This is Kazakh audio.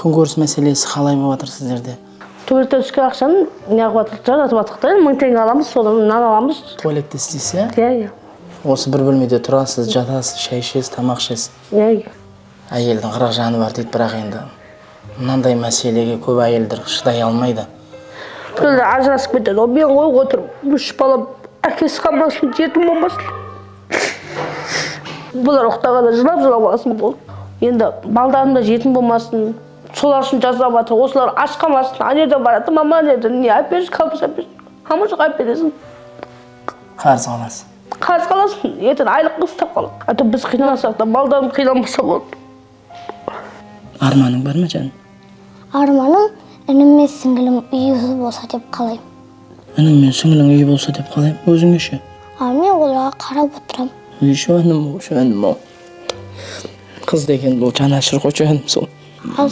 Күнкөріс мәселесі қалай болып жатыр сіздерде? Туалеттен түскен ақшаны неғып жатырық, жаратып жатырық та. Енді 1000 теңге аламыз, содан нан аламыз. Туалетте істейсіз, иә? Иә. Осы бір бөлмеде тұрасыз, жатасыз, шай ішесіз, тамақ ішесіз. Иә. Әйелдің 40 жаны бар дейді, бірақ енді мынандай мәселеге көп әйелдер шыдай алмайды. Біреулер ажырасып кетеді ғой, мен ғой отырмын, үш балам әкесі қалмасын, жетім болмасын. Бұлар ұйықтағанда жылап жылап аласың болды. Енді балдарым да жетім болмасын, солар үшін жасап жатыр. Осылар аш қалмасын. Ана жерден барады, мама, ана жерден не әперші, колбаса әперші, ама жоқ, әпересің. Қарыз қаласыз. Қарыз қаласың, ертең айлық ұстап қалады. А то біз қиналсақ та, балдарым қиналмаса болды. Арманың бар ма, жаным? Арманым, інім мен сіңілім үйі болса деп қалаймын. Інің мен сіңілің үй болса деп қалаймын. Өзіңе ше? Ал мен оларға қарап отырамын. Үй, жаным ау, жаным ау. Қыз деген бұл жанашыр ғой, жаным сол. Ал